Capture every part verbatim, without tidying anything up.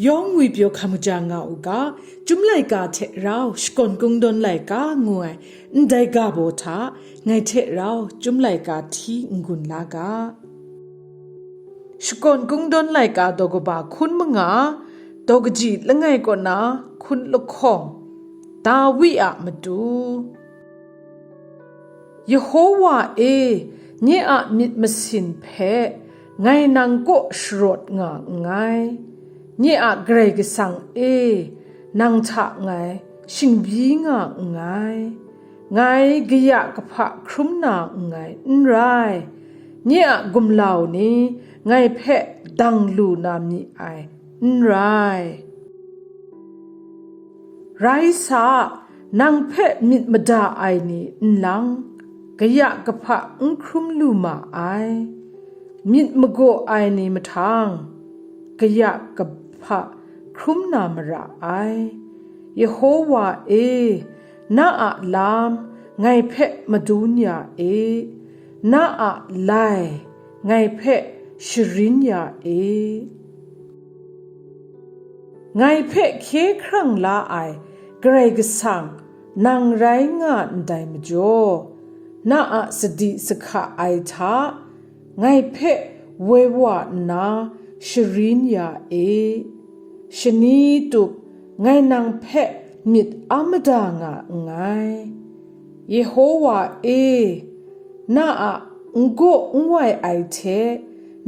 Yawng ngwipyaw hkam kaja nga u ga, Chyum laika hte rau Shakawn Kungdawn laika ngu ai ndai ga baw hta ngai hte rau Chyum laika hti n-gun la ga. Shakawn Kungdawn laika daw kaba hkun manga, daw kaji langai kaw na hkun lahkawng, Dawi a matu. Yehowa e, nye a myit masin hpe ngai nang kaw sharawt nga nngai. Nye a Karai Kasang e, nang hta ngai shingbyi nga nngai. Ngai kaya kahpa hkrum na nngai, n rai, nye a gumlau ni ngai hpe dang lu na mi ai, n rai. Rai sa, nang hpe myit mada ai ni n lang, kaya kahpa n hkrum lu ma ai. Myit magaw ai ni mahtang, kaya kahpa hkrum na mara ai. Yehowa e, na a lam ngai hpe madun ya e, na a lai ngai hpe sharin ya e. Ngai hpe hkye hkrang la ai Karai Kasang nang rai nga ndai majaw, na a sadi sahka ai hta ngai hpe woi wa nna sharin ya e. Shani tup ngai nang hpe myit a mada nga nngai. Yehowa e, na a n gaw n wai ai hte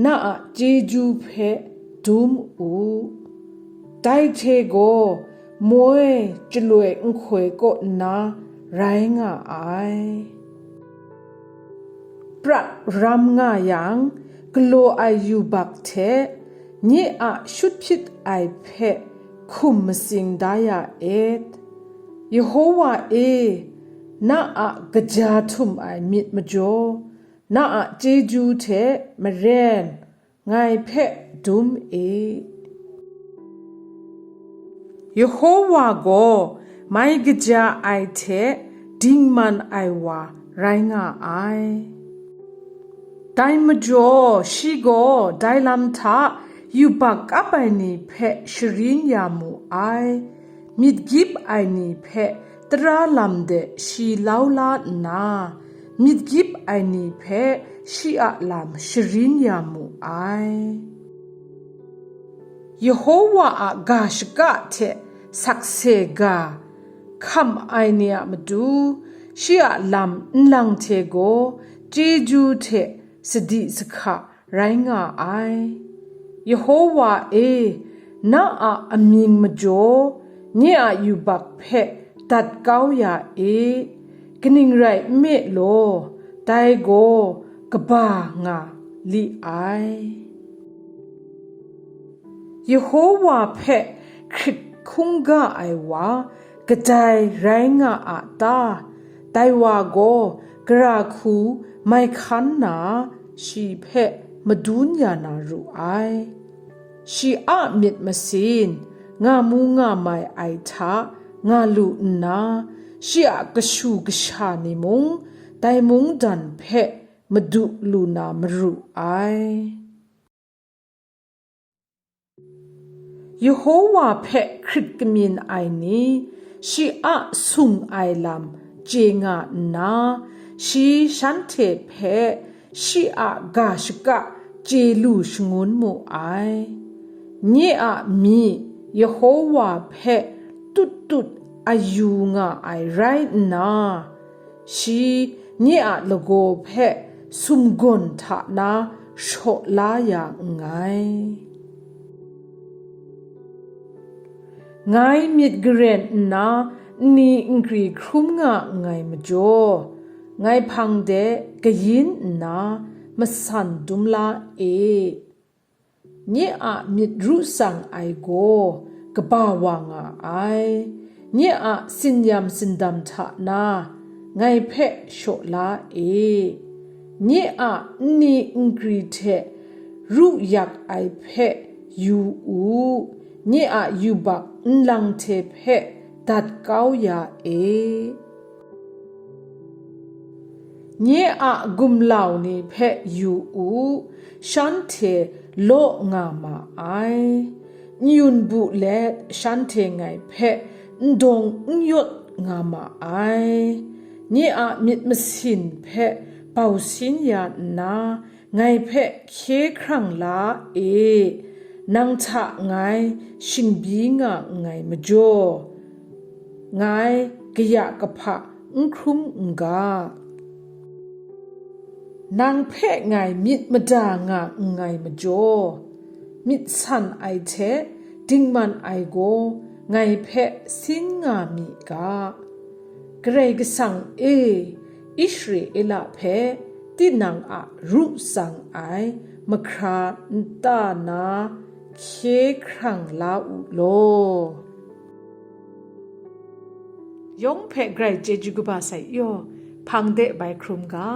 na a chyeju hpe dum u. Dai hte gaw moi chyaloi nhtoi kaw nna rai nga ai. Prat ram nga yang, galaw ai yubak hte nye a shut hpyit ai hpe hkum matsing da ya et. Yehowa e, na a kaja htum ai myit majaw, na a chyeju hte maren ngai hpe dum e. Yehowa gaw mai kaja ai hte dingman ai wa rai nga ai. Dai majaw shi gaw dai lam hta yubak kap ai ni hpe sharin ya mu ai. Myit gyip ai ni hpe tara lam de shi lau la nna, myit gyip ai ni hpe shi a lam sharin ya mu ai. Yehowa a ga shaka hte sakse ga hkam ai ni a matu, shi a lam nlang hte gaw chyeju hte sadi sahka rai nga ai. Yehowa e, na a amying majaw, nye a yubak hpe dat kau ya e, kaning rai nme law, dai gaw kaba nga li ai. Yehowa hpe hkrit hkungga ai wa kadai rai nga a ta? Dai wa gaw gara hku mai hkan na shi hpe madun ya na ru ai. Shi a myit masin, nga mu nga mai ai hta nga lu nna, shi a kashu kasha ni mung dai mungdan hpe madu lu na maru ai. Yehowa hpe hkrit kamyin ai ni, shi a sung ai lam chye nga nna, shi shanhte hpe shi a ga shaka chye lu shangun mu ai. Nye a myi Yehowa hpe tut tut a yu nga ai rai nna, shi nye a lagaw hpe sumgawn hta na shaw la ya nngai. Ngai myit garen nna nni nkri hkrum nga nngai majaw, ngai hpang de kayin nna masan dum la e. Nye a myit ru tsang ai gaw kaba wa nga ai. Nye a tsin-yam tsindam hta na ngai hpe shaw la e. Nye a nni nkri hte ru yak ai hpe yu u, nye a yubak nlang hte hpe dat kau ya e. Nye a gumlau ni hpe yu u, shanhte law nga ma ai. n-yun bu let shanhte ngai hpe n dawng n yawt nga ma ai. Nye a myit masin hpe bau sin ya nna, ngai hpe hkye hkrang la e, nang hta ngai shingbyi nga nngai majaw, ngai kaya kahpa n hkrum n ga. Nang hpe ngai myit mada nga nngai majaw, myit san ai hte dingman ai gaw ngai hpe sin nga mi ga. Karai Kasang e, Israela hpe tinang a ru tsang ai mahkra nta na hkye hkrang la u law. Yawng hpe grai chyeju kaba sai yaw, hpang de bai hkrum ga.